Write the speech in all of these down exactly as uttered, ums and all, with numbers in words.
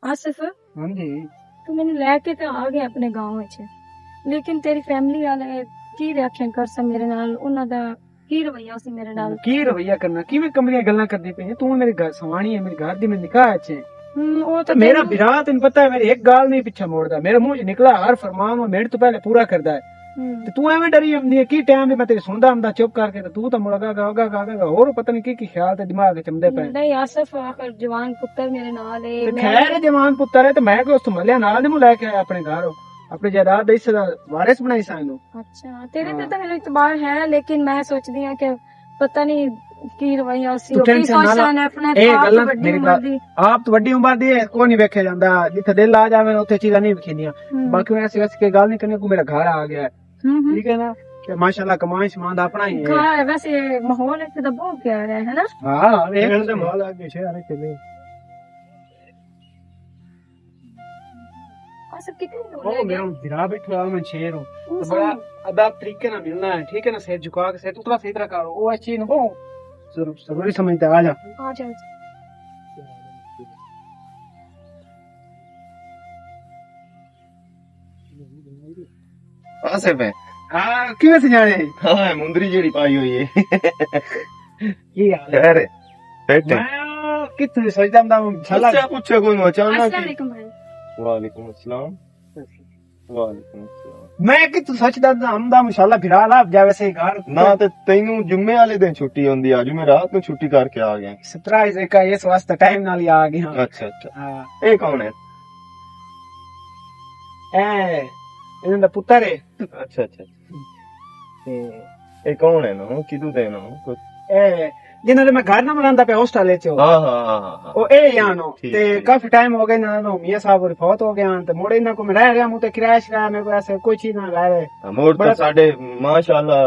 آصف، ہاں جی۔ تو مینوں لے کے تے آ گیا اپنے گاؤں وچ، لیکن تیری فیملی والے کی ریاکشن کر سن میرے نال؟ انہاں دا کی رویہ سی میرے نال؟ کی رویہ کرنا؟ کیویں کملیاں گلاں کردی پئی ہے؟ تو میرے گھر سوانی ہے، میرے گھر دی میں نکاح اچ ہے۔ ہوں، او تے تے میرا تینوں بھرا، تینوں پتہ ہے، میری ایک گال نہیں پچھا موڑدا۔ میرا منہ چ نکلا ہر فرمان وہ منٹ تو پہلے پورا کردا ہے۔ ہوں۔ تے تو ایویں ڈری ہوندی ہے، کی ٹائم بھی میں تیری سندا ہوندا چپ کر کے، تے تو تاں مڑ گا، گا، گا، گا، گا، گا، اور پتہ نہیں کی، کی خیال تے دماغ وچ آمدے پے۔ نہیں آصف، آخر جوان پتر میرے نال ہے، تے میں خیر جوان پتر ہے، تے میں کوئی اس ملیا نال نہیں لے کے آیا اپنے گھر، اپنے جائیداد دا حصہ دا وارث بنائی سانو۔ اچھا، تیرے تے ہاں۔ تاں میرا اعتبار ہے، لیکن میں سوچدی ہاں کہ پتہ نہیں کی رویہ سی، تو کی ٹینشن نہ سوچ لے۔ رہے نے اپنے اے آپ گلاں وڈی میری عمر گل، دی۔ آپ تو وڈی عمر دی ہے، کوئی نہیں ویکھیا جاندا۔ جتھے دل آ جاوے نا، اتھے چیزاں نہیں وکھیندیاں۔ ہوں۔ باقی میں ایسی ویسی کوئی گل نہیں کرنی، کوئی میرا گھر آ گیا ہے۔ ہوں ہوں۔ ٹھیک ہے نا؟ کہ ماشاءاللہ کمائیں شمان دا اپنا ہی ہے۔ گھر ویسے ماحول اتھے دا بہت پیارا ہے، ہے نا؟ ہاں، ویکھ۔ شہر دا ماحول آ گیا، شہر اتھے نہیں۔ اچھا، کتنے دور او ہے میرا گیا؟ بھرا بیٹھا ہوا، میں شیر ہوں۔ او تو بڑا سامنے۔ ادب طریقے نال ملنا ہے، ٹھیک ہے نا؟ سر جھکا کے، سر اتنا صحیح طرح کرو۔ او اچھی نو، ضرور، ضروری سمجھتا، آ جا۔ آ جاؤ۔ آصف ہے۔ ہاں، کیویں سنجانے؟ ہاں، مندری جیڑی پائی ہوئی ہے۔ کی حال ہے؟ خیر ہے، بیٹھے۔ میں کتھوں سوچدا ہوندا، ماشاءاللہ۔ پوچھا، پوچھا کوئی نہ، اچانک السلام ہی۔ علیکم بھائی۔ وعلیکم السلام۔ وعلیکم السلام۔ میں کتھوں سوچدا ہوندا، ماشاءاللہ، بھرا لا جاوے سے گھر۔ نہ تے تینوں جمعے والے دن چھٹی ہوندی، اج میں رات نوں چھٹی کر کے آ گیا۔ سرپرائز ایک ہے، اس واسطے ٹائم نال ہی آ گیا۔ اچھا، اچھا۔ ہاں۔ اے کون ہے؟ اے، انہاں دا پتر ہے۔ اچھا، اچھا۔ تے اے کون ہے نا؟ کدوں دے نا؟ کوئی اے، جنہاں دے میں گھر نہ بناندا پیا ہاسٹل وچ۔ ہاں، ہاں، ہاں، ہاں، ہاں۔ او اے ہی آنو۔ ٹھیک، تے ٹھیک۔ کافی ٹائم ہو گئے انہاں نوں، میاں صاحب اور فوت ہو گئے ہن، تے مڑ انہاں کو میں رہ رہیا ہوں، تے کرایہ شرایہ میرے کو ایسے کچھ ہی نہ رہ رہے۔ ہاں، مڑ تے بڑا ساڈے، ماشاءاللہ،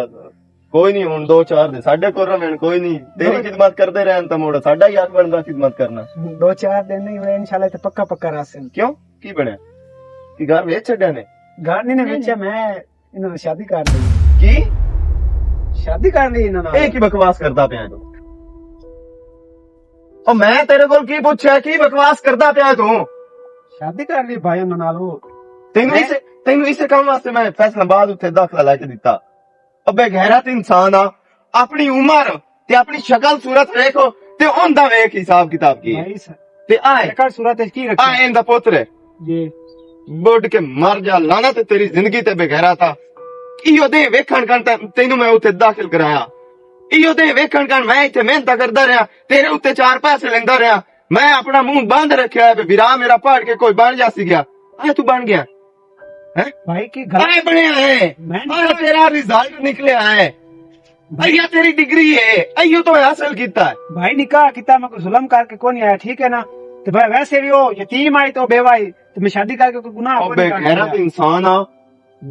کوئی نہیں، ہن دو چار دن ساڈے کول رہن، کوئی نہیں، تیری خدمت کردے رہن، تے مڑ ساڈا ہی حق بندا خدمت کرنا۔ دو چار دن نہیں ہوئے، انشاءاللہ تے پکا پکا راسن۔ کیوں؟ کی بنیا؟ کی گھر ویچ چھڈیا نے؟ گھر نہیں نے نہیں، ویچیا، نہیں۔ میں انہاں نال شادی کر لئی۔ کی؟ شادی کر لئی انہاں نال۔ اے کی بکواس کردا پیا تو؟ او میں تیرے کول کی پوچھیا، کی بکواس کردا پیا تو؟ شادی کر لئی بھائی انہاں نال۔ او تینوں میں اس، تینوں اس کم واسطے میں فیصلہ آباد اتھے داخلہ لے کے دتا۔ ابے غیرت انسان آ، اپنی عمر تے اپنی شکل صورت ویکھو، تے اوندا ویکھ حساب کتاب کی ہے۔ بھائی سا-، تے آئے۔ شکل صورت وچ کی رکھیا؟ آئے ایندا پتر ہے۔ جی۔ بڈ کے مر جا، لعنت ہے تیری زندگی تے، بے غیرت آ۔ ایہو دے ویکھن کن تے تینوں میں اتھے داخل کرایا۔ ایہو دے ویکھن کن میں اتھے محنت کردا رہیا، تیرے اتھے چار پیسے لیندا رہیا۔ میں اپنا منہ بند رکھیا ہے، ویرا میرا پڑھ کے کوئی بن جا سی گیا۔ اے تو بن گیا۔ ہیں؟ بھائی، کی غلط آئے بنیا ہے۔ میں آئے تیرا رزلٹ نکلیا ہے۔ بھائی، یہ تیری ڈگری ہے، ایو تو حاصل کیتا ہے۔ بھائی، نکاح کیتا، میں کوئی ظلم کر کے کوئی نہیں آیا، ٹھیک ہے نا؟ تے بھائی، ویسے بھی وہ یتیم آئی تو بیوہ آئی، تے میں شادی کر کے کوئی گناہ او کوئی بے نہیں کرنا۔ غیرت انسان آ،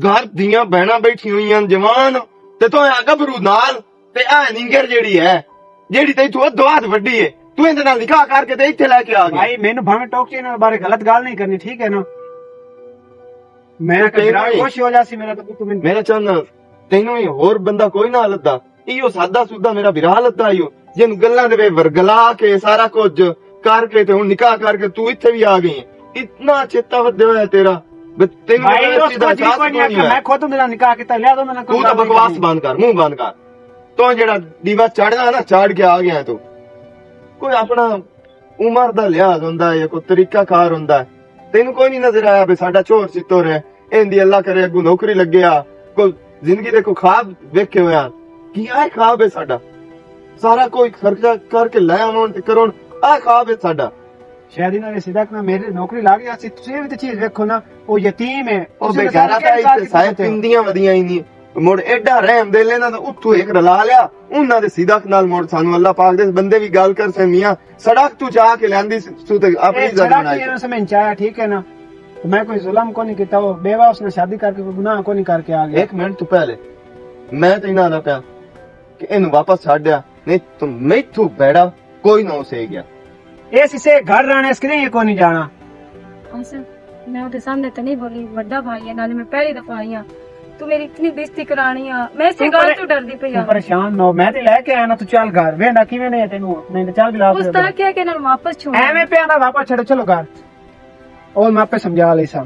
گھر دیاں بہناں بیٹھی ہوئی ہیں جوان، تے تو آ گبرو نال، تے آ نینگر جیڑی ہے، جیڑی تے تو ادھو ہاتھ وڈی ہے، تو ایندے نال نکاح کر کے تے ایتھے لے کے آ گیا۔ بھائی، مینوں بھاویں ٹوک چے، انہاں بارے غلط گل نہیں کرنی، ٹھیک ہے نا؟ میں تے کبھی تینوں ہی خوش ہو جاسی، میرا تو پتر مینوں میرا چاہنا، تینوں ہی ہور بندہ کوئی نہ لدا۔ ایو سادہ سودا میرا بھرا لدا ایو، جن گلاں دے وچ ورگلا کے سارا کچھ کر کے تے ہن نکاح کر کے تو ایتھے بھی آ گئی ہے۔ اتنا چیتا ودے ہویا ہے تیرا، بس تینوں بھائی، اس چیز دا احساس کوئی نہیں ہے۔ میں خود میرا نکاح کیتا، لیا تو میرا تو بکواس بند کر، منہ بند کر۔ تو جڑا دیوا چڑھنا نا، چڑھ کے آ گیا تو۔ کوئی اپنا عمر دا لحاظ ہوندا ہے یا کوئی طریقہ کار ہوندا ہے؟ تینوں کوئی نہیں نظر آیا بھی ساڈا چور چتور ہے، ایندی اللہ کرے اگوں نوکری لگے آ، کوئی زندگی دے کوئی خواب ویکھے ہویا؟ کی آئے خواب ہے ساڈا؟ سارا کوئی خرچہ کر کے لے آون تے کرون، آ خواب ہے ساڈا۔ شاید انہاں نے سیدھا کہنا، میری نوکری لگ گیا سی، تسی بھی تے چیز ویکھو نا، او یتیم ہے، او تسی بے غیرت آئی تے صاحب پندیاں ودیاں ہی نہیں۔ مڑ ایڈا رحم دل انہاں دا اتھوں ایک رلا لیا، انہاں دے صدق نال مڑ سانوں اللہ پاک دے بندے بھی گل کر سے میاں، سڑک تو چاہ کے لیندی سو تے اپنی عزت بنائی۔ سمجھ آیا، ٹھیک ہے نا؟ میں کوئی ظلم کو نہیں کیتا، وہ بیوہ اس نے شادی کر کے کوئی گناہ کو نہیں کر کے آ گیا۔ ایک منٹ تو پہلے میں تے انہاں دا پیا کہ اینوں واپس چھڈ دیا، نہیں تو میتھوں بیڑا کوئی نہ اسے گیا۔ اس اسے گھر رہنے اس کنے یہ کوئی نہیں جانا۔ اصل میں اوہدے سامنے تے نہیں بولی، وڈا بھائی ہے، نالے میں پہلی دفعہ آئی ہاں۔ تو میری اتنی بےزتی کرانی آ، میں اسے گل تو ڈردی پئی آ۔ پریشان نہ ہو، میں تے لے کے آیا نا، تو چل گھر۔ ویندا کیویں نہیں تینوں؟ نہیں تے چل بلا اس طرح کیا کہ انہاں نوں واپس چھوڑ۔ ایویں پیا نہ واپس چھڑو، چلو گھر۔ اور میں آپ پہ سمجھا لے سا۔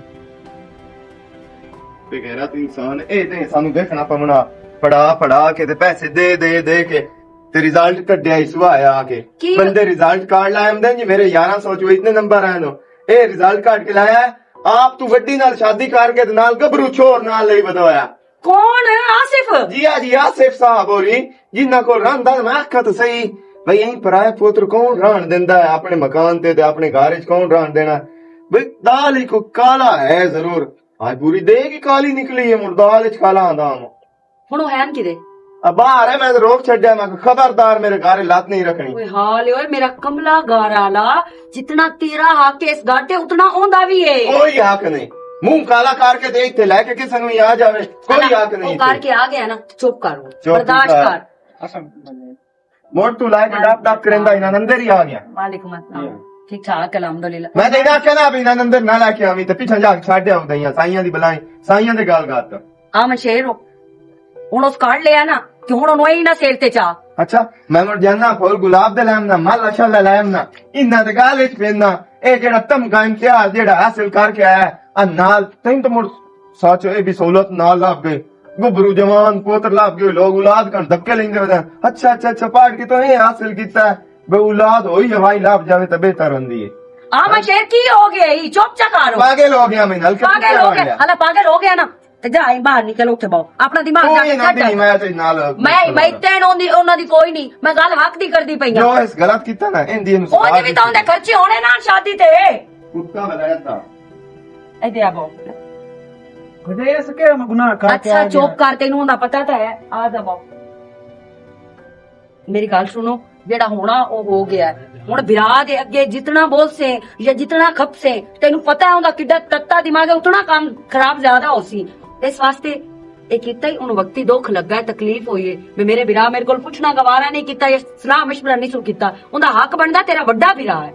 بے غیرت انسان، اے تے سانو دیکھنا پونا، پڑا پڑا کے تے پیسے دے دے دے کے تے رزلٹ کڈیا اس وا آیا آ کے۔ کی؟ بندے رزلٹ کارڈ لائے ہوندے جی، میرے یاراں سو چوں اتنے نمبر آئے نو، اے رزلٹ کارڈ کے لایا ہے۔ آپ تو وڈی نال شادی کر کے تے نال گبرو چھوڑ نال لئی بدوایا۔ کون؟ آصف؟ جی ہاں جی، آصف صاحب ہو رہی، جنہاں کول رہندا میں آکھاں تے صحیح، بھئی، ایں پرائے پوتر کون رہن دیندا ہے اپنے مکان تے، تے اپنے گھر وچ کون رہن دینا؟ بھئی، دال ہی کوئی کالا ہے ضرور۔ آج پوری دے کی کالی نکلی ہے، مڑ دال وچ کالا آندا ہم۔ ہن او ہین کدے؟ ابا، ارے میں تے روک چھڈیا، میں کہ خبردار میرے گھر لات نہیں رکھنی۔ اوئے حال اوئے، میرا کملا گھر والا، جتنا تیرا حق ہے اس گھر تے، اتنا اوندا بھی ہے۔ کوئی حق نہیں۔ منہ کالا کر کے تے اتھے لے کے کسے نوں ہی آ جاوے، کوئی حق نہیں او کر اتھے۔ کے آ گیا نا، چپ کر، چپ برداشت کر۔ کر۔ مڑ تو لے کے ڈب ڈب کریندا انہاں اندر ہی آ گیا۔ وعلیکم السلام۔ ٹھیک ٹھاک، الحمدللہ۔ میں تے انہاں کہنا بھی انہاں اندر نہ لے کے آویں تے پیچھے جا کے چھڈ آؤں دئیاں سائیاں دی بلائیں، سائیاں دے گال گات۔ آ من شیر ہو۔ ہن اس کڈ لیا نا، تے ہن اونوں اے نہ سر تے چا۔ اچھا، میں مر جانا پھول گلاب دے لیم نا، مال اشا لے لیم نا، انہاں دے گال وچ پینا۔ اے جڑا تمغہ امتیاز جڑا حاصل کر کے آیا ہے، آ نال تین تو مڑ سچ اے بھی سہولت نال لب گئے۔ گبرو جوان پوتر لب گئے، لوگ اولاد کن دھکے لیندے ہوندے ہیں۔ اچھا، اچھا، اچھا، پاٹ کے تو اے حاصل کیتا ہے۔ بے اولاد ہوئی ہوائی لب جاوے تے بہتر ہوندی ہے۔ آ میں شیر کی ہو گیا ہی؟ چپ چا کر۔ پاگل ہو گیا میں نال کے پاگل ہو گیا۔ ہلا پاگل ہو گیا نا۔ تے جا، ایں باہر نکل، اتھے باؤ۔ اپنا دماغ جا کے چھڈ جا۔ میں تے نال میں، میں تین ہوندی، انہاں دی کوئی نہیں۔ میں گل حق دی کردی پئی ہاں۔ جو اس غلط کیتا نا، ان دی او جی بھی تاں دے خرچے ہونے نا شادی تے۔ کتا بلایا تھا۔ اے دے آ باؤ۔ خدایا، اس کے ہم گناہ کر کے اچھا، آ گیا۔ چپ کر، تینوں دا پتہ تاں ہے۔ آ جا باؤ۔ میری گل سنو، جیڑا ہونا او ہو گیا ہے۔ ہن بھرا دے اگے جتنا بول سے یا جتنا کھپ سے، تینوں پتہ ہے اوندا کڈا تتا دماغ ہے، اتنا کام خراب زیادہ ہو سی۔ اس واسطے اے کیتا ہی، اونوں وقتی دکھ لگا ہے، تکلیف ہوئی ہے۔ میں، میرے بھرا میرے کول پوچھنا گوارا نہیں کیتا، یا صلاح مشورہ نہیں سو کیتا۔ اوندا حق بندا، تیرا وڈا بھرا ہے۔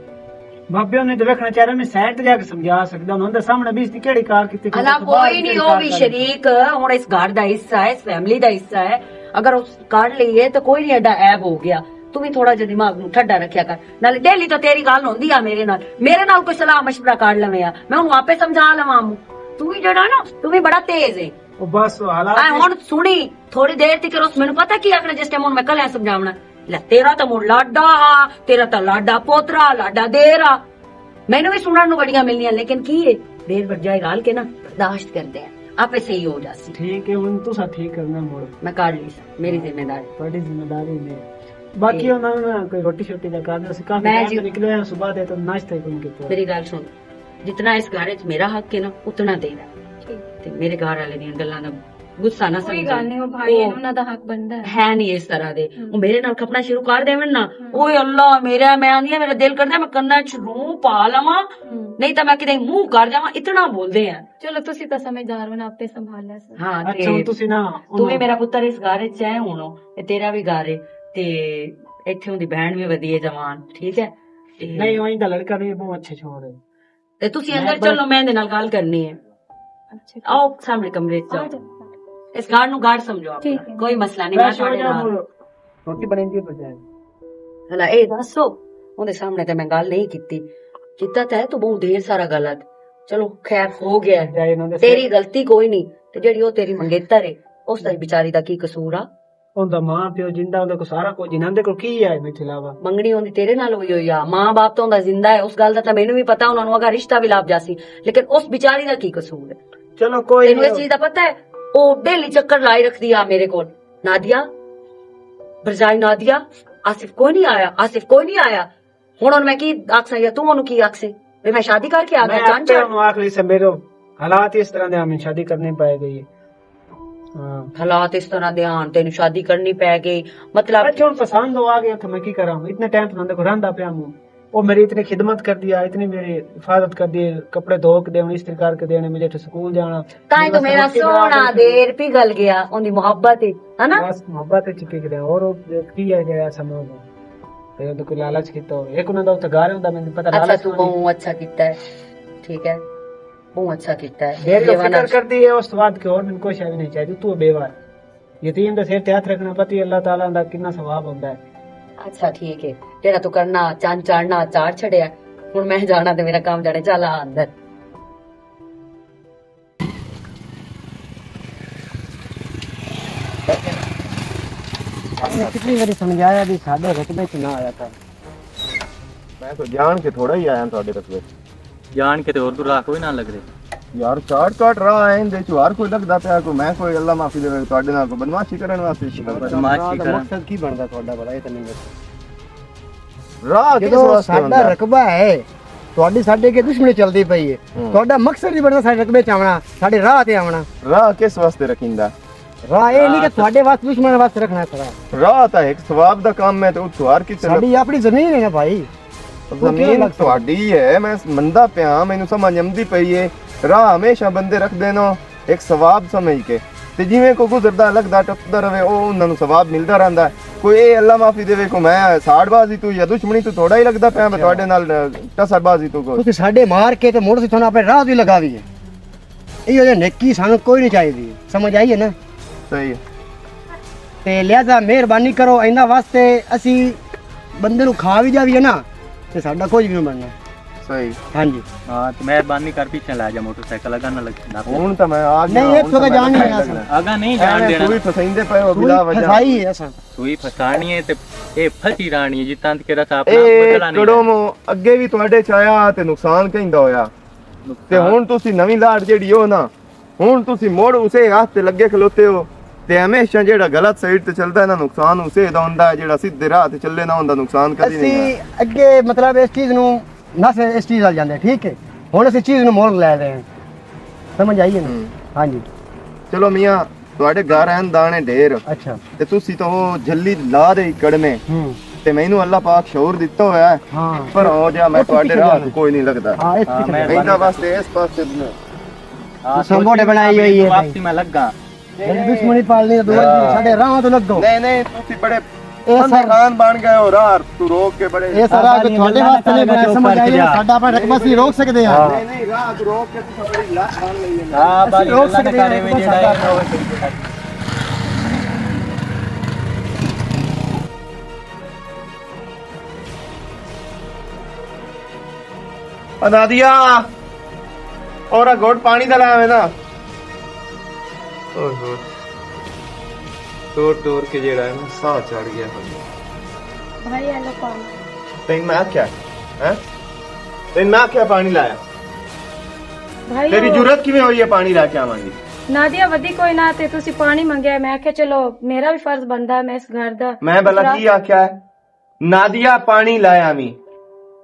بابے، انہیں تے ویکھنا چاہیے، میں سائیڈ تے جا کے سمجھا سکدا ہاں، انہاں دے سامنے بے عزتی کیڑی کار کیتی، الا کوئی نہیں، او بھی شریک، ہن اس گھر دا حصہ ہے، اس فیملی دا حصہ ہے۔ اگر اس کر لئیے تے کوئی نہیں، ایڈا عیب ہو گیا۔ تو بھی تھوڑا جہا دماغ نوں ٹھڈا رکھیا کر۔ نال ڈیلی تو تیری گل ہوندی آ میرے نال، میرے نال کوئی صلاح مشورہ کر لویں آ، میں اونوں آپے سمجھا لواں۔ تو بھی جڑا نا، تو بھی بڑا تیز ہے۔ او بس، حالات اے ہن سنی، تھوڑی دیر تک اس مینوں پتہ کی آکھنا، جس ٹائم ہن میں کلیاں سمجھاونا، لے، تیرا تاں مڑ لاڈا ہا، تیرا تاں لاڈا پوترا، لاڈا دیر آ۔ مینوں وی سنن نوں بڑیاں ملنیاں، لیکن کی ہے، دیر بڑ جائے گال کے نا، برداشت کردے ہیں، آپے صحیح ہو جاسی۔ ٹھیک ہے، ہن تساں ٹھیک کرنا مڑ۔ میں کر لی سا، میری ذمہ داری۔ تہاڈی ذمہ داری نے۔ باقی ٹھیک۔ انہاں نے کوئی روٹی شوٹی دا کر دے، اسی کافی میں ٹائم جی تو نکلے ہیں، صبح دے تو ناشتہ ہی کون کیتا۔ میری گل سن، جتنا اس گھر وچ میرا حق ہے نا، اتنا تیرا۔ ٹھیک۔ تے میرے گھر والے دیاں گلاں دا غصہ نہ کوئی سمجھو۔ گل نہیں، وہ بھائی او ہیں، انہاں دا حق بندا ہے۔ ہے نہیں اس طرح دے۔ ہم۔ وہ میرے نال کھپنا شروع کر دیون نا، ہم۔ اوئے اللہ میرا، میں آندی ہاں، میرا دل کردا میں کناں چ روح پا لواں، ہم۔ نہیں تاں میں کدے منہ کر جاواں، اتنا بولدے ہیں۔ چلو، تسی تاں سمجھدار ہو نا، آپے سنبھال لیا سر۔ ہاں، اچھا، تے ہن تسی نا، تو بھی انہاں میرا پتر اس گھر وچ ہے ہن، اے تیرا بھی گھر ہے، تے ایتھے اوندی بہن بھی ودی ہے جوان، ٹھیک ہے؟ تے نہیں، اوہی دا لڑکا بھی بہت اچھے چھوڑ ہے۔ تے تسی میں اندر بس چلو، میں دے نال گل کرنی ہے۔ اچھا، ٹھیک۔ آؤ سامنے کمرے چ آ جاؤ۔ جاؤ۔ اس گھر نو گھر سمجھو اپنا۔ ٹھیک ہے۔ کوئی مسئلہ نہیں، میں ویسے ہو تھوڑے جاؤ، نال۔ روٹی بنائی دی بجائے۔ ہلا، اے دسو، اوندے سامنے تے میں گل نہیں کیتی۔ کیتا تے تو بہت ڈھیر سارا غلط۔ چلو، خیر ہو گیا ہے۔ جائے انہاں دے تیری غلطی کوئی نہیں۔ تے جڑی او تیری منگیتر ہے، اس دا بیچاری دا کی قصور آ؟ اوندا ماں پیو زندہ، اوندا کو سارا کچھ انہاں دے کول کی ہے میرے علاوہ؟ منگنی ہوندی تیرے نال ہوئی ہوئی آ، ماں باپ تو اوندا زندہ ہے، اس گل دا تاں مینوں وی پتہ، انہاں نوں اگا رشتہ وی لب جاسی، لیکن اس بیچاری دا کی قصور ہے؟ چلو کوئی تینوں اس نہیں۔ چیز دا پتہ ہے، او ڈیلی چکر لائی رکھدی آ میرے کول، نادیہ، بھرجائی نادیہ، آصف کوئی نہیں آیا، آصف کوئی نہیں آیا۔ ہن، ہن میں کی آکھساں یا توں اونوں کی آکھسیں؟ وی میں شادی کر کے آ میں گیا، چن آپے چن۔ اونوں آکھ لئی سے، میرے حالات اس طرح دے، ہمیں شادی کرنی پائے گئی ہے۔ ہاں۔ حالات اس طرح دے آن، تینوں شادی کرنی پے گئی۔ مطلب اچھا، ہن پسند ہو آ گیا، تو میں کی کراں؟ اتنے ٹائم تو اندر کو رہندا پیا ہوں۔ وہ میری اتنی خدمت کر دیا، اتنی میری حفاظت کر دی، کپڑے دھو کے دینے، استری کر کے دینے، مجھے تو سکول جانا۔ تائیں تو میرا سونا دیر پگھل گیا، اوندی محبت ہے، ہے نا؟ بس محبت ہے چکی گیا، اور وہ کی ہے گیا سمجھ۔ تے اودے کوئی لالچ کیتا ہوئے۔ ایک انہاں دا اتھے گھر ہوندا، مینوں پتہ اچھا، لالچ تو کوئی بہت اچھا کیتا ہے۔ ٹھیک ہے، بہت اچھا کیتا ہے۔ میری بیوہ فکر نال۔ کردی ہے، اس تو بعد کہ اور مینوں کوئی شے بھی نہیں چاہیدی، تو بیوہ ہے۔ یتیم دے سر تے ہاتھ رکھنا پتہ ہی اللہ تعالیٰ دا کتنا ثواب ہوندا ہے۔ اچھا، ٹھیک ہے۔ جیڑا تو کرنا، چن چاڑنا، چاڑ چھڑیا۔ ہن میں جانا تے میرا کام جانے، چل آ اندر۔ آپ نے کتنی باری سمجھایا بھی ساڈے رقبے چ نہ آیا کر۔ میں تو جان کے تھوڑا ہی آیا تھوڑے رقبے چ۔ جان کے تے اور دور راہ کوئی نہ لگ رہے۔ یار، شارٹ کٹ راہ ہے، اندے چ ہر کوئی لگدا پیا، کوئی میں کوئی اللہ معافی دے، تواڈے نال کوئی بدمعاشی کرن واسطے شکل۔ بدمعاشی راہ دا کرن۔ مقصد کی بندا تواڈا بھلا؟ یہ تے نہیں دسیا۔ راہ کس جدوں واسطے ساڈا ہوندا؟ رقبہ ہے، تواڈی ساڈے کے دشمنی چلدی پئی ہے۔ ہوں۔ تواڈا مقصد نہیں بندا ساڈے رقبے چ آونا، ساڈے راہ تے آونا۔ راہ کس واسطے رکھیندا؟ راہ یہ نہیں کہ تواڈے واسطے دشمن واسطے رکھنا سارا۔ راہ تا ایک ثواب دا کام ہے تے اتھوں ہر کسے دا ساڈی اپنی زمین ہے نا بھائی۔ زمین تہاڈی ہے، میں مندا پیا، مینوں سمجھ آمدی پئی ہے۔ راہ ہمیشہ بندے رکھدے نو ایک ثواب سمجھ کے، تے جویں کوئی گزردا لگدا ٹپدا رہے، او انہاں نوں ثواب ملدا رہندا ہے۔ کوئی اے اللہ معافی دے، کوئی میں ساڑ بازی تو یا دشمنی تو تھوڑا ہی لگدا پیا، میں تہاڈے نال ٹسر بازی تو کوئی۔ تسی ساڈے مار کے تے موٹر سے تھانوں اپنے راہ دی لگا دی ہے۔ ایہو جہی نیکی سانوں کوئی نہیں چاہیدی، سمجھ آئی ہے نا؟ صحیح۔ تے لہذا مہربانی کرو، ایندا واسطے اسی بندے نوں کھا وی جاویے نا، تے ساڈا کچھ وی نہیں بننا۔ صحیح۔ ہاں جی۔ ہاں، تے مہربانی کر پیچھے لے جا موٹر سائیکل، اگا نہ لگ، نہ پے۔ ہن تاں میں آ گیا، نہیں، ہن اتھوں تاں تاں میں جان نہیں لگنا۔ آساں۔ اگا نہیں جان ایویں دینا۔ سوئی پھسائندے پئے ہو، سوئی بلا وجہ۔ پھسائی ہے اساں۔ سوئی پھسانی ہے تے اے پھسی رانی ہے، جتاں تک دا صاحب نہ اے بدلا نہیں کڑو جانا۔ مو اگے وی تہاڈے چ آیا تے نقصان کہیندا ہویا۔ تے ہن تسی نویں لاٹ جیڑی ہو نا، ہن تسی مڑ اسے ہاتھ تے لگے کھلوتے ہو، تے ہمیشہ جیڑا غلط سائیڈ تے چلدا ہے نا، نقصان اسے دا ہوندا ہے، جیڑا سیدھے راہ تے چلے نہ ہوندا، نقصان کدی نہیں اسی ہوندا۔ اگے مطلب اس چیز نو نس اس چیز نال جاندے، ٹھیک ہے؟ ہن اسی چیز نو مول لے رہے ہیں، سمجھ آئی ہے نا؟ ہوں۔ ہاں جی۔ چلو میاں، تہاڈے گھر ہیں دانے ڈھیر۔ اچھا۔ تے تسی تو وہ جھلی لا دے کڑمے۔ ہوں۔ تے مینوں اللہ پاک شعور دتا ہویا ہے۔ ہاں۔ پر ہو جا، میں اس تہاڈے پیچھے راہ جانا۔ کوئی نہیں لگدا۔ ہاں، اس ہاں، پیچھے میں جانا۔ ایندا واسطے اس پاسے نہ۔ ہاں، سمبوڑے بنائی ہوئی ہے واپسی بھائی۔ میں لگا۔ دشمنی پالنی تو دور کی، ہاں۔ ساڈے راہ تو لگو۔ نہیں، نہیں، تسی بڑے اے بندے سر۔ خان بن گئے ہو، راہ تو روک کے بڑے اے سر، آ کے تہاڈے واسطے نہیں بنایا، سمجھ آئی ہے، ساڈا اپنا رقبہ سی روک سکدے ہاں۔ نہیں، نہیں، راہ تو روک کے تسی بڑی لت بن لئی ہے۔ ہاں، اسی بھائی، روک اللہ سکدے کرے ہاں، وی جڑا ہے۔ انادیا، اور گھوٹ پانی دا لایا میں نا۔ اوہ اوہ۔ ٹور ٹور کے جیڑا ہے نا، ساہ چڑھ گیا۔ بھائی، آ لو پانی۔ تین میں کیا؟ ہیں؟ تین میں کیا پانی لایا؟ بھائی، تیری او جرات کیویں ہوئی ہے پانی لا کے آواں دی؟ نادیا ودی کوئی نہ، تے تسی پانی منگیا، میں آکھیا چلو میرا بھی فرض بندا ہے، میں اس گھر دا میں بھلا کی آکھیا ہے؟ نادیا، پانی لایا وی۔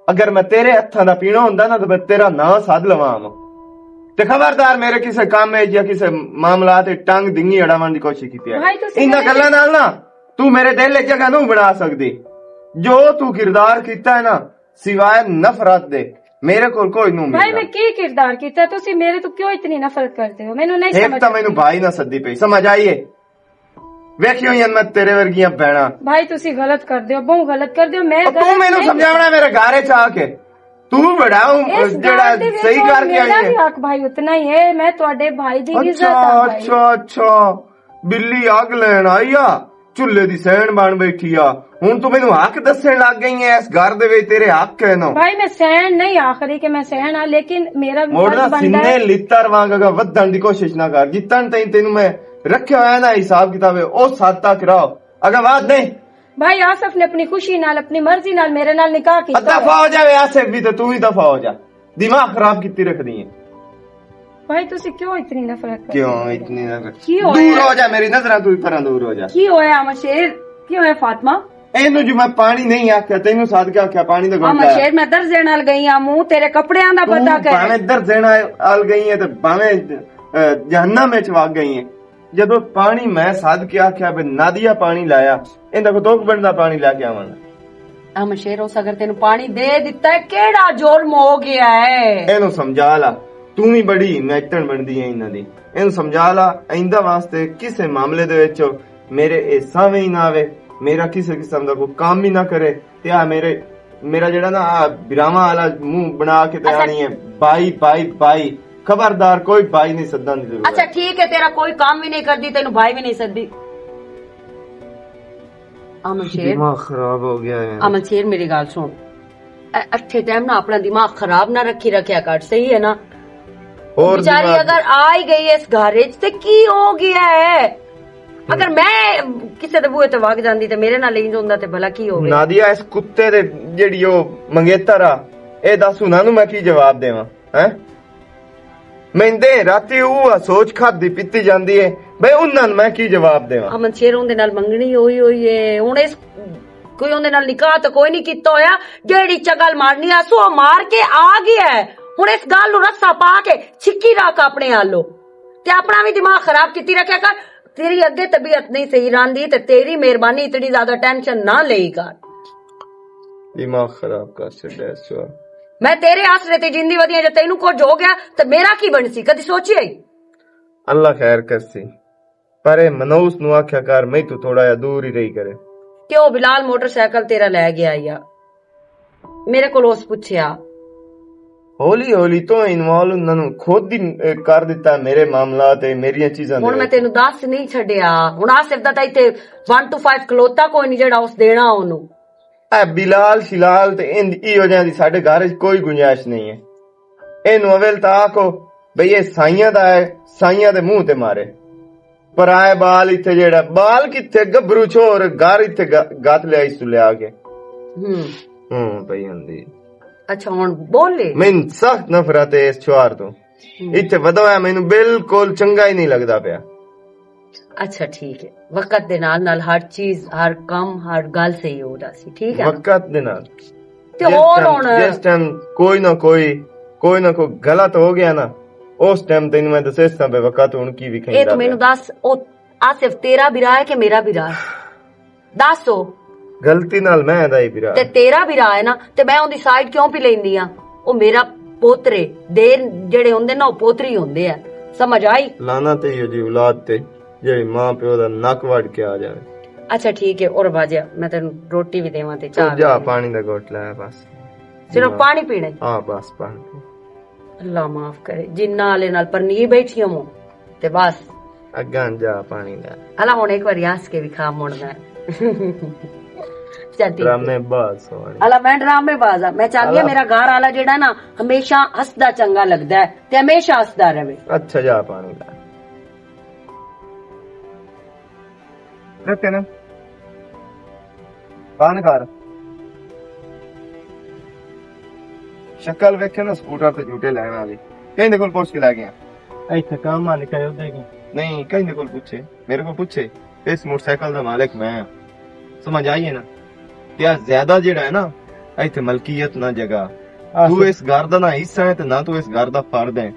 اگر میں تیرے ہتھاں دا پینا ہوندا نا، تے میں تیرا ناں سد لواں۔ تے خبردار، میرے کسے کام وچ یا کسے معاملات وچ ٹنگ دنگی اڑاون دی کوشش کیتی ہے۔ بھائی، تسی انہاں میرے گلاں نال نا، تو میرے دل وچ جگہ نہیں بنا سکدی۔ جو تو کردار کیتا ہے نا، سوائے نفرت دے، میرے کول کوئی نہیں بھائی، ملدا۔ میں کی کردار کیتا؟ تسی میرے تو کیوں اتنی نفرت کرتے ہو؟ مینوں نہیں ایک سمجھ تاں آتی۔ مینوں بھائی نہ سدی پئی، سمجھ آئی ہے؟ ویکھیو ہی میں تیرے ورگیاں بہناں۔ بھائی، تسی غلط کر دیو، بہت غلط کر دیو۔ میں او تو غلط مینوں نہیں سمجھاونا میرے گھر وچ آ کے۔ تو بڑا ہوں، اس جڑا گل دے وچ صحیح کر کے میرا آئی ہے۔ بھی حق بھائی اتنا ہی ہے، میں تہاڈے بھائی دی عزت اچھا، آ بھائی۔ اچھا، اچھا۔ بلی اگ لین آئی آ، چولہے دی سین بن بیٹھی آ۔ ہن تو مینوں حق دسن لگ گئی ہے، اس گھر دے وچ تیرے حق ہے نا۔ بھائی، میں سین نہیں آخری کہ میں سین آ، لیکن میرا بھی موڑ فرض نا بندا سینے ہے۔ لتر وانگ اگا ودھن دی کوشش نہ کر، جتن تائیں تینوں میں رکھیا ہویا نا حساب کتاب ہے، اس حد تک رہو۔ اگا واد نہیں۔ بھائی، آصف نے اپنی خوشی نال، اپنی مرضی نال میرے نال نکاح کیتا ہے۔ دفع ہو جاوے آصف بھی، تے تو بھی دفع ہو جا۔ دماغ خراب کیتی رکھ دی ہے۔ بھائی، تسی کیوں اتنی نفرت کرتے ہو؟ کیوں اتنی نفرت؟ کی ہویا؟ دور ہو جا، میری نظراں تو بھی پراں دور ہو جا۔ کی ہویا، امن شیر؟ کی ہویا، فاطمہ؟ اینو جو میں پانی نہیں آکھیا، تینوں ساتھ کیا آکھیا؟ پانی دا گھٹ امن لایا۔ شیر، میں درزے نال گئی ہاں، منہ تیرے کپڑیاں دا تو پتہ کرے۔ بھاویں درزے نال گئی ہے تے بھاویں، اے، جہنم وچ وگ گئی ہے۔ جدوں پانی میں سد کے آکھیا بے نادیا پانی لایا، ایندا کو توک بندا پانی لا کے آواں گا۔ احمد شیر، اس اگر تینوں پانی دے دتا ہے، کیڑا جرم ہو گیا ہے؟ اینوں سمجھا لا، تو بھی بڑی میتن بندی ہے انہاں دی۔ اینوں سمجھا لا، آئندہ واسطے کسے معاملے دے وچ میرے احسان وی نہ آوے، میرا کسے قسم دا کوئی کام ہی نہ کرے۔ تے آ میرے، میرا جڑا نا آ براواں والا منہ بنا کے تے اچھا۔ آنی ہے، بائی، بائی، بائی۔ خبردار، کوئی بائی نہیں سدن دی ضرورت۔ اچھا، ٹھیک ہے، تیرا کوئی کام بھی نہیں کردی، تینوں بائی بھی نہیں سدی۔ امن شیر۔ دماغ خراب ہو گیا ہے۔ امن شیر، میری گل سن۔ اے اچھے ٹائم نا اپنا دماغ خراب نہ رکھی رکھیا کر، صحیح ہے نا؟ اور بیچاری دماغ اگر آ ہی گئی ہے اس گھر وچ، تے کی ہو گیا ہے؟ اگر میں کسے دے بوئے تے وگ جاندی تے میرے نال انج ہوندا تے بھلا کی ہووے؟ نادیا، اس کتے دے جیڑی او منگیتر آ، اے دس انہاں نوں میں کی جواب دیواں؟ ہیں؟ میں دے راتی او سوچ کھادی پیتی جاندی ہے، بھئی انہاں نوں میں کی جواب دیواں؟ امن شیر اوندے نال منگنی ہوئی ہوئی ہے۔ ہن اس کوئی اوندے نال نکاح تے کوئی نہیں کیتا ہویا، جیڑی چگل مارنی آسو او مار کے آ گیا ہے۔ ہن اس گل نوں رسا پا کے چھکی رکھ اپنے آلو، تے اپنا بھی دماغ خراب کیتی رکھیا کر۔ تیری اگے طبیعت نہیں صحیح راندی تے تیری مہربانی اتنی زیادہ ٹینشن نہ لئی کر۔ دماغ خراب کر چھڈیا اس وار۔ میں تیرے آسرے تے جیندی ودی ہاں، جے تینوں کچھ ہو گیا تے میرا کی بنسی؟ کدی سوچی آئی؟ اللہ خیر کرسی، پر اے منوس نو آکھیا کر، میں تو تھوڑا جہا دور ہی رہی کرے۔ کیوں بلال موٹر سائیکل تیرا لے گیا یا؟ میرے کول اس پچھیا۔ ہولی ہولی تو انوالو انہاں نوں خود ہی، اے، کر دتا میرے معاملات تے میریاں چیزاں دے ہن میں وچ۔ تینوں دس نہیں چھڈیا۔ ہن آصف دا تاں ایتھے ون ٹو فائیو کھلوتا کوئی نہیں جیڑا اس دینا اونوں۔ اے بلال شلال تے ان ایہو جہاں دی ساڈے گھر وچ کوئی گنجائش نہیں ہے۔ اینوں اول تاں آکھو بھئی اے سائیاں دا ہے، سائیاں دے منہ تے مارے۔ پرائے بال ایتھے جیڑا، بال کتھے؟ گبرو چھوڑ، گھر ایتھے گ-، گت لیا اس لیا کے۔ ہوں۔ ہوں، پئی ہوندی۔ اچھا، ہن بولے۔ مینوں سخت نفرت ہے اس چھوار تو۔ ہوں۔ ایتھے ودا ہویا مینوں بالکل چنگا ہی نہیں لگدا پیا۔ اچھا، ٹھیک ہے۔ وقت دے نال نال ہر چیز، ہر کم، ہر گل صحیح ہو جاسی، ٹھیک ہے نا؟ وقت دے نال۔ تے جس ہور ٹائم، ہن جس ٹائم کوئی نہ کوئی، کوئی نہ کوئی غلط ہو گیا نا، اس ٹائم تینوں میں دسے اس طرح وقت ہن کی وکھائیں اے تو مینوں دس، او آصف تیرا برا ہے کہ میرا برا ہے؟ دس او۔ غلطی نال میں دا ہی برا۔ تے تیرا برا ہے نا، تے میں اوندی سائیڈ کیوں پی لیندی ہاں؟ او میرا پوتر ہے، دیر جڑے ہوندے نا، او پوتری ہوندے ہیں۔ سمجھ آئی؟ لانا تے یہ جی اولاد تے، جڑی ماں پیو دا نک وڈ کے آ جاوے۔ اچھا ٹھیک ہے، اور باجیا، میں تینوں روٹی بھی دیواں تے تو چاہ بھی جا دیواں۔ پانی دا گھٹ لایا بس۔ صرف پانی پینے؟ ہاں، بس پانی پی۔ اللہ معاف کرے، جنہ والے نال پرنی بیٹھی ہوں تے بس۔ اگاں جا پانی دا۔ اللہ ہن ایک واری ہس کے بھی کھا مڑنا ہے۔ چل ٹھیک ہے۔ ڈرامے باز ہونے۔ اللہ میں ڈرامے باز ہاں۔ میں چاہندی ہاں اللہ۔ میرا گھر والا جڑا نا ہمیشہ ہسدا چنگا لگدا ہے تے ہمیشہ ہسدا رہے۔ اچھا جا پانی دا۔ رکھے نا۔ بند کر۔ شکل ویکھے نا سکوٹر تے جھوٹے لین والی۔ کہیں دے کول پوچھ کے لے گیا؟ ایتھے کام آ نکا اودے گیا۔ نہیں، کہیں دے کول پوچھے۔ میرے کول پوچھے۔ اس موٹر سائیکل دا مالک میں ہاں۔ سمجھ آئی ہے نا؟ تے آ زیادہ جڑا ہے نا، ایتھے ملکیت نہ جگہ۔ آ تو سر۔ اس گھر دا نہ حصہ ہے تے نہ تو اس گھر دا فرد ہے۔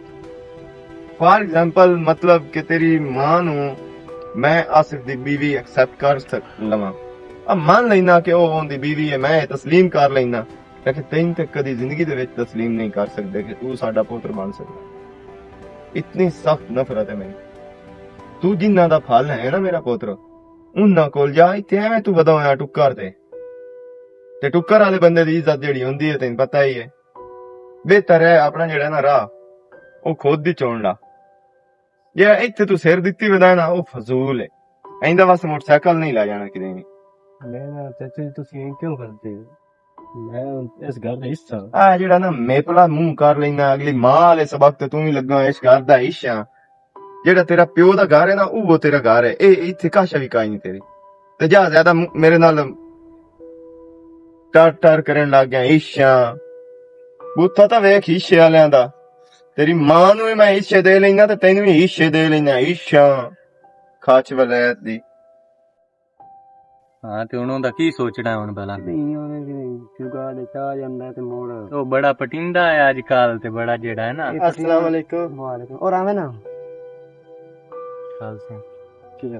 فار ایگزامپل، مطلب کہ تیری ماں نو میں آصف دی بیوی ایکسپٹ کر سک-، لواں۔ اب مان لینا کہ او اون دی بیوی ہے، میں تسلیم کر لینا۔ لیکن تین تے کدی زندگی دے وچ تسلیم نہیں کر سکدے کہ تو ساڈا پوتر بن سکدا۔ اتنی سخت نفرت ہے میری۔ تو جنہ دا پھل ہے نا میرا پوتر، انہاں کول جا، ایتھے ایویں تو ودا ہویا ٹکر تے۔ تے ٹکر والے بندے دی عزت جڑی ہوندی ہے، تینوں پتہ ہی ہے۔ بہتر ہے اپنا جڑا نا راہ، او خود دی چون لا۔ جے ایتھے تو سر دتی ودا نا، او فضول ہے۔ ایندا واسطے موٹر سائیکل نہیں لا جانا کدے بھی۔ میں نا چاچا جی، تسی ایں کیوں کردے ہو؟ میں اس گھر دا حصہ ہاں۔ آ جڑا نا میپلا منہ کر لینا، اگلی ماں والے سبق تے تو ہی لگا، اس گھر دا حصہ۔ جیڑا تیرا پیو دا گھر ہے نا، او وہ تیرا گھر ہے۔ اے، اے ایتھے کاشا بھی کائی نہیں تیری۔ تے جا زیادہ م-، میرے نال ٹر ٹر کرن لگ گیا، عیشاں۔ بوتھا تاں ویکھ عیشے والیاں دا۔ تیری ماں نوں وی میں عیشے دے لینا تے تینوں وی عیشے دے لینا، عیشاں۔ کھچ ولایت دی۔ ہاں، تے ہن اوندا کی سوچنا ہے ہن بھلا؟ نہیں، اونے کی نہیں، کیوں گاڑ چا جاندا تے موڑ۔ او بڑا پٹیندا ہے اج کل تے بڑا جیڑا ہے نا۔ اے پٹیندا۔ السلام علیکم۔ وعلیکم۔ اور آویں نا۔ خیال سے۔ ٹھیک ہے۔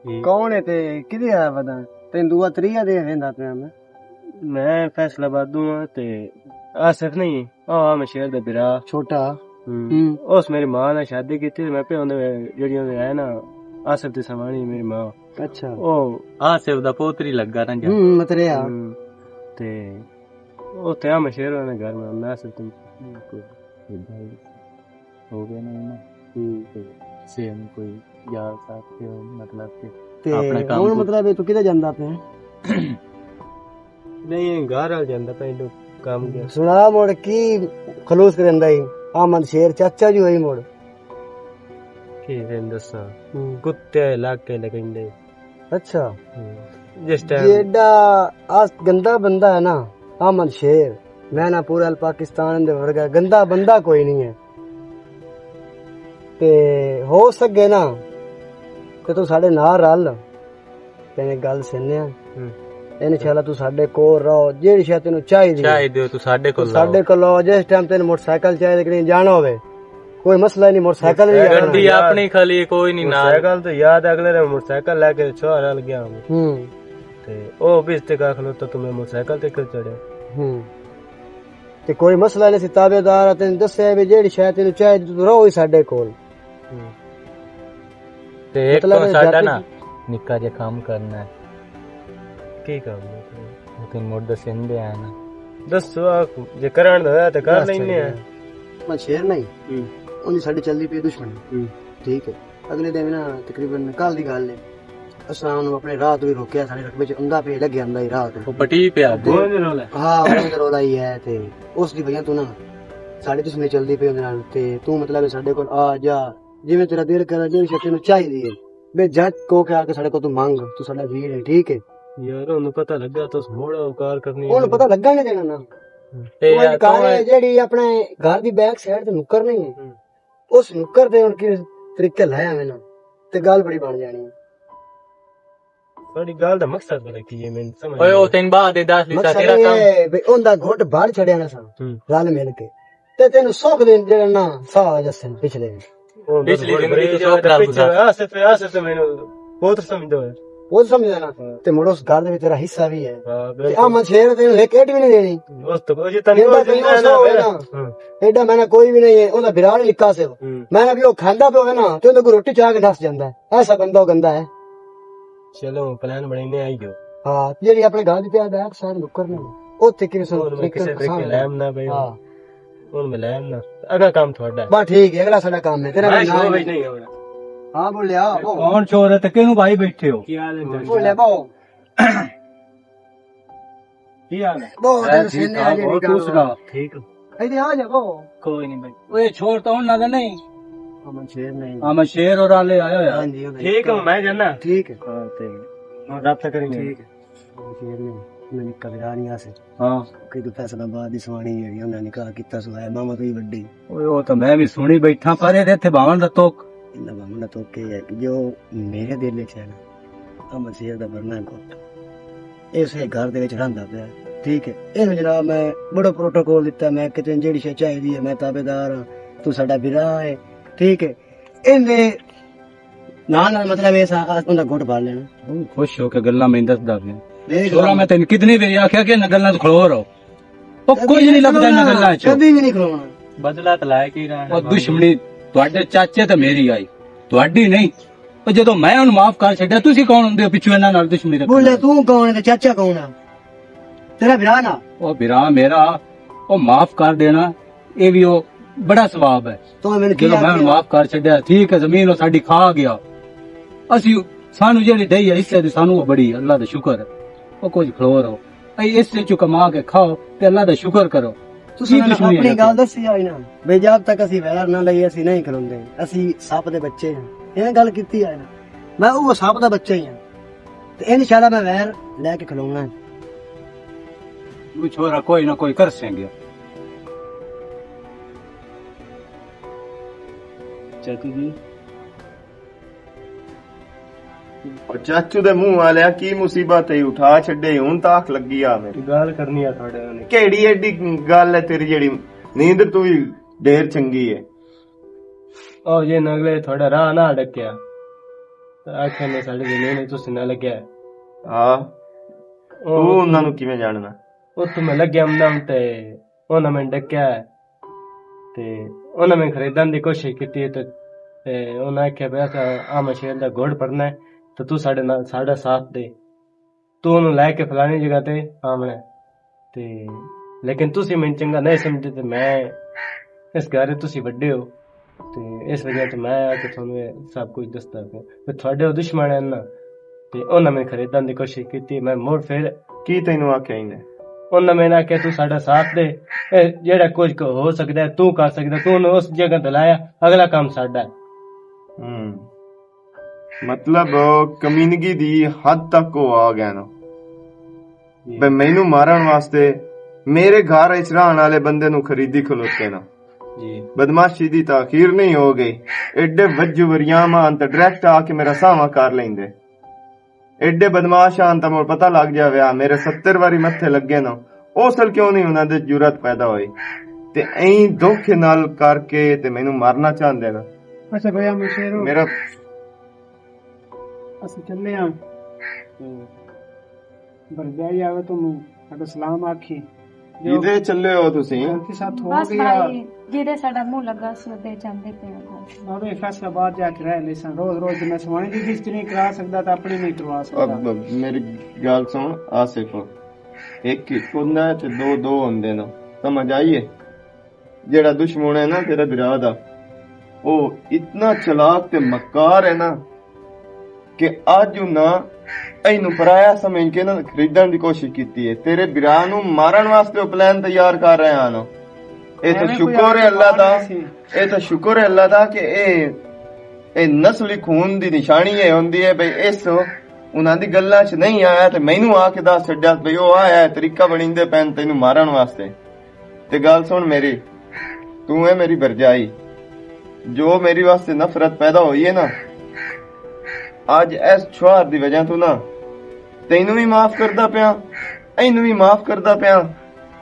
ٹھیک۔ کون ہے تے کدے آیا پتہ؟ تین دعا تریا دے ویندا پیا میں۔ میں فیصل آباد دوں ہاں تے آصف نہیں۔ او ہاں، میں شہر دا برا۔ چھوٹا۔ ہوں۔ ہوں۔ اس میری ماں نال شادی کیتی تے میں پہ اوندے جڑی اوندے ہے نا، آصف دی سوانی میری ماں۔ اچھا۔ او آصف دا پوتری لگا نا جا۔ ہوں، متریا۔ ہوں۔ تے او تے ہاں، میں شہر والے گھر میں، میں آصف تم کوئی ہو گیا نا، نا۔ ہوں۔ تے سیم کوئی یار ساتھ کے مطلب کہ تے اپنے کام ہن کو مطلب ہے تو کدے جاندا پیا؟ نہیں، گھر آ جاندا پیا، ایڈو کام گیا۔ سنا مڑ کی خلوص کریندا ای؟ احمد شیر چاچا جی ہوئی مڑ۔ کی میں دساں؟ ہوں۔ کتے علاقے لگندے۔ اچھا۔ ہوں۔ جس ٹائم جیڑا آ گندا بندہ ہے نا، احمد شیر، میں نہ پورا پاکستان دے ورگا گندا بندہ کوئی نہیں ہے۔ تے ہو سکے نا، تے تو ساڈے نال رل، تینے گل سننے آ۔ ہوں۔ انشاءاللہ تو ساڈے کول رہو، جیڑی شے تینوں چاہیدی ہے۔ چاہیدی ہو تو ساڈے تو کول ساڈے آؤ۔ کول آؤ، جس ٹائم تینوں موٹر سائیکل چاہیدے، کہیں جانا ہوے، کوئی مسئلہ ہی نہیں، موٹر سائیکل بھی موٹر سائیکل آنا۔ گڈی آنا۔ اپنی کھلی، کوئی نہیں موٹر نال۔ سائیکل تو یاد ہے، اگلے نے موٹر سائیکل لے کے چھوہر نال گیا ہوں۔ ہوں۔ تے او بھی اس تے کہا کھلوتا، تو میں موٹر سائیکل تے کیوں چڑھیا؟ ہوں۔ تے کوئی مسئلہ نہیں، سی تابعدار آ، تینوں دسیا بھی جیڑی شے تینوں چاہیدی تو رہو ہی ساڈے کول۔ ہوں۔ تے ایک مطلب تو ہے ساڈا جاتی نا نکا جے کام کرنا ہے۔ کی کام ہے؟ لیکن مڑ دسندے آ نا۔ دسو آ، جے کرن دا ہویا تے کر بس لینے چل آ۔ گیا۔ میں شیر نہیں۔ ہوں۔ اونی ساڈی چلدی پئی دشمنی۔ ہوں۔ ٹھیک ہے۔ اگلے دن نا تقریباً کل دی گل ہے۔ اساں اونوں اپنے راہ تو ہی روکیا، ساڈے رقبے چ اندا پہ لگیا اندا ہی راہ تو۔ وہ پٹی پہ آ گئے۔ گول رولا ہے۔ ہاں، گول رولا ہی ہے تے اس دی وجہ تو نا ساڈی دشمنی چلدی پئی اندے نال تے تو مطلب ہے ساڈے کول آ جا، جویں تیرا دل کرے، جویں شے تینوں چاہیدی ہے۔ بے جھجک ہو کے آ کے ساڈے کول تو منگ، تو ساڈا ویر ہے، ٹھیک ہے؟ یار، اونوں پتہ لگا تو موڑا کار کرنی ہے۔ اونوں پتہ لگا نہیں دینا نا۔ تے او یار، انکار تو ہے، جیڑی اپنے گھر دی بیک سائیڈ تے نکر نہیں ہے۔ ہوں۔ اس نکر دے ہن کس طریقے لایا میں نا، تے گل بڑی بن جانی ہے۔ تہاڈی گل دا مقصد پتہ کی ہے؟ میں سمجھ اوئے، او نہیں۔ تین بعد دے دس لیتا مقصد تیرا یہ کام۔ ہے بھی اوندا گھٹ بھر چھڑیا نا سا، ہوں۔ رل مل کے۔ تے تینوں سکھ دے جڑا نا سا جسن پچھلے۔ او بس پچھلی بڑی زندگی تو بڑی سکھ یاد ہے، نال پچھلے گزار۔ آسے تے، آسے تے میں بہت سمجھدا ہے۔ بہت سمجھدا نا۔ ہاں۔ تے مڑ اس گھر دے وچ تیرا حصہ بھی ہے۔ ہاں، تے بالکل۔ احمد شیر تینوں ایک ایڈ بھی نہیں دینی۔ اس تو کوئی جتنا نہیں ایڈا کوئی تینوں زندہ سو ہے ہے نا۔ نا۔ ہاں۔ ایڈا میں نا کوئی بھی نہیں ہے، اوندا بھرا نہیں لکھا سے۔ ہوں۔ میں نا بھی او کھاندا پیا ہوے نا، تے اوندا کوئی روٹی چا کے نس جاندا ہے۔ ایسا بندہ او گندا ہے۔ چلو، پلان بنائی نے آئی گیو۔ ہاں، جیڑی اپنے گاں دی پیا دا اکثر نکر نے۔ اوتھے کسے اور میں طریقے کسے طریقے پسند لائم نہ پئی۔ ہاں۔ اور میں لائم نہ۔ اگلا کام تھوڑا ہے۔ بس ٹھیک ہے، اگلا ساڈا کام ہے۔ تیرا میں نام شو ہے۔ وچ نہیں ہونا۔ ہاں، بولیا، بولیا۔ کون شور ہے تے کینوں بھائی بیٹھے ہو؟ کی حال ہے جان؟ بولیا، بولیا۔ کی حال ہے؟ بہت خیر، ٹھیک ٹھاک، اور تو سنا؟ ٹھیک۔ ایدے آ جا، بہو۔ کوئی نہیں بھائی۔ اوے، چھوڑ تو انہاں دا نہیں۔ امن شیر نہیں۔ امن شیر اور آلے آیا ہویا۔ ہاں جی، ہاں جی۔ ٹھیک ہے، میں جانا۔ ٹھیک ہے۔ ہاں، ٹھیک ہے۔ ہاں، رابطہ کریں گے۔ ٹھیک ہے۔ امن شیر نہیں، میں نکا ویرا نہیں آسے۔ ہاں۔ کہ تو فیصلہ آباد دی سوانی ہے، انہاں نکاح کیتا سو ہے، ماما تو ہی وڈی۔ اوے، او تو میں بھی سنی بیٹھا، پر اے تے بھاون دا توک۔ انہاں بھاون دا توک اے ہے کہ جو میرے دل وچ ہے نا، امن شیر دا بھرنا گٹ۔ اس گھر دے وچ رہندا پیا۔ ٹھیک ہے۔ اینوں جناب میں بڑا پروٹوکول دتا، میں کہتے ہیں جیڑی شے چاہیدی ہے، میں تابعدار ہاں، تو ساڈا بھرا ہے۔ ٹھیک ہے۔ ایندے نال نال مطلب ایسا اوندا گٹ بھر لینا۔ خوش ہو کے گلاں میں دسدا پیا۔ دیکھ چھوڑا، لو۔ میں تینوں کتنی واری آکھیا کہ انہاں گلاں تو کھلو رہو۔ او کچھ نہیں لبدا انہاں گلاں چوں۔ کبھی بھی نہیں کھلونا۔ بدلہ تو لائے کے ہی رہنا۔ او دشمنی تہاڈے چاچے تے میری آئی، تہاڈی نہیں۔ او جدوں میں انہوں معاف کر چھڈیا، تسی کون ہوندے ہو پچھوں انہاں نال دشمنی رکھن بولے والے؟ تو کون ہے تے چاچا کون ہے؟ تیرا بھرا نا؟ او بھرا میرا، او معاف کر دینا، اے وی او بڑا ثواب ہے۔ تو میں نے جدوں کیا میں انہوں کیا؟ معاف کر چھڈیا، ٹھیک ہے، زمین او ساڈی کھا گیا۔ اسی، سانو جیڑی دئی ہے حصے دی، سانو او بڑی، اللہ دا شکر ہے۔ او کچھ کھلو رہو۔ اے اس وچوں کما کے کھاؤ تے اللہ دا شکر کرو۔ تساں کی دشمنی اپنی ہے؟ گل دسی آئی نا، بے جاب تک اسی ویر نہ لئی، اسی نہیں کروندے، اسی سپ دے بچے ہیں۔ یہ گل کیتی ہے نا، میں وہ سپ دا بچہ ہی ہاں۔ تے انشاءاللہ میں ویر لے کے کھلونا ہے۔ وہ چھوڑا، کوئی نہ کوئی کر سیں گے۔ چاچو جی۔ او چاچو دے منہ والیا، کی مصیبت ہے اٹھا چھڈے، ہن تاک لگی آ میری۔ گل کرنی آ تھوڑے نال۔ کیڑی ایڈی گل ہے تیری جیڑی نیند تو بھی ڈھیر چنگی ہے؟ او جے نگلے تھوڑا راہ نہ ڈکیا۔ آکھیا نے ساڈے زمین وچ تسی نہ لگیا۔ ہاں۔ او تو انہاں نوں کیویں جاننا؟ اتھوں میں لگیا ہوندا تے انہاں میں ڈکیا ہے۔ تے انہاں میں خریدن دی کوشش کیتی ہے تے، تے انہاں آکھیا پیا کہ آ میں شیر دا گھوڑ پڑنا ہے، تے تو ساڈے نال، ساڈا ساتھ دے۔ تو انہوں لے کے فلانی جگہ تے آونا ہے۔ تے لیکن تسی میں چنگا نہیں سمجھدے تے میں اس گھر تسی وڈے ہو۔ تے اس وجہ تے میں آ کے تھانوں اے سب کچھ دسدا پیا۔ تے تھوڑے او دشمن ہیں نا، تے انہاں میں خریدن دی کوشش کیتی، میں مڑ پھر کی تینوں آکھیا ہی نے؟ انہاں میں آکھیا، "تو ساڈا ساتھ دے، اے جیڑا کچھ ہو سکدا ہے، تو کر سکدا ہے، تو انہوں اس جگہ تے لایا، اگلا کام ساڈا ہے۔" ہوں۔ مطلب، کمینگی دی حد تک وہ آ گئے نا۔ بے مینوں مارن واسطے میرے گھر اچ رہن والے بندے نوں خریدی کھلوتے نا۔ بدماشی دی تاخیر نہیں ہو گئی۔ ایڈے وجو وریام آن تے ڈائریکٹ آ کے میرا ساواں کر لیندے۔ ایڈے بدماش آن تے مڑ پتہ لگ جاوے، آ میرے ستر واری متھے لگے نا۔ اس ول کیوں نہیں انہاں دے جرات پیدا ہوئی؟ تے ایں دکھ نال کر کے تے مینوں مارنا چاہندے نا۔ اچھا بھیا مشیرو، میرا اسی چلے ہاں۔ بھرجائی آوے تو موں ساڈا سلام آکھی۔ کدے چلے ہو تسی؟ غلطی ساتھ ہو بس گئی آ۔ بھائی، جیدے ساڈا منہ لگا سی، اودے جاندے پے آں۔ بابے، فیصل آباد جا کے رہ لے ساں۔ روز روز تے میں سوانے دی رجسٹری نہیں کرا سکدا، تے اپنی نہیں کروا سکدا۔ اب میری گل سن، آصف، ایک ایک ہوندا ہے تے دو دو ہوندے نے۔ سمجھ آئی ہے؟ جیڑا دشمن ہے نا تیرا برا دا، او اتنا چلاک تے مکار ہے نا، کہ اج انہاں اینوں پرایا سمجھ کے نا خریدن دی کوشش کیتی ہے۔ تیرے برا نوں مارن واسطے او پلان تیار کر رہے ہن۔ اے تو ایویں کوئی شکر ہے آدمی اللہ دا، مار نہیں سی۔ اے تو شکر ہے اللہ دا کہ اے، اے نسلی خون دی نشانی اے ہوندی ہے بھئی اس انہاں دی گلاں چ نہیں آیا تے مینوں آ کے دس چھڈیا بھئی او آیا ہے طریقہ بنیندے پین تینوں مارن واسطے۔ تے گل سن میری، تو ہے میری برجائی، جو میری واسطے نفرت پیدا ہوئی ہے نا، اج اس چھوار دی وجہ تو نا، تینوں بھی معاف کردا پیاں، اینوں بھی معاف کردا پیاں۔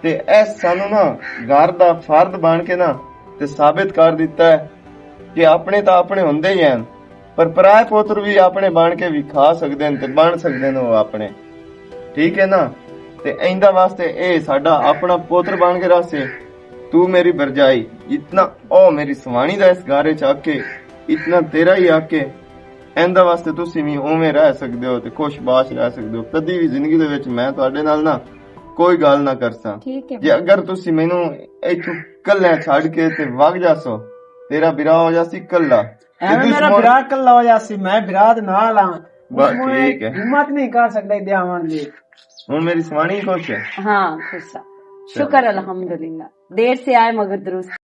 تے اس سانوں نا گھر دا فرد بن کے نا، تے ثابت کر دیتا ہے کہ اپنے تاں اپنے ہوندے ہی ہیں، پر پرائے پوتر بھی اپنے بن کے وکھا سکدے نے تے بن سکدے نے او اپنے۔ ٹھیک ہے نا؟ تے ایندا واسطے اے ساڈا اپنا پوتر بن کے رہسے۔ تو میری برجائی، اتنا او میری سوانی دا اس گھر وچ آ کے، اتنا تیرا ہی آ کے، ایندا واسطے تسی وی اوویں رہ سکدے ہو تے خوش باش رہ سکدے ہو۔ کدی وی زندگی دے وچ میں تہاڈے نال نہ کوئی گل نہ کرساں۔ ٹھیک ہے۔ جے اگر تسی مینوں ایتھوں کلے چھڈ کے تے وگ جاسو، تیرا برا ہو جاسی کلا۔ ایویں میرا برا کلا ہو جاسی، میں برا دے نال ہاں۔ بس ٹھیک ہے۔ ہمت نہیں کر سکدا ادے آون دی۔ ہن میری سوانی خوش ہے؟ ہاں، خوش ہے۔ شکر الحمدللہ۔ دیر سے آئے مگر درست۔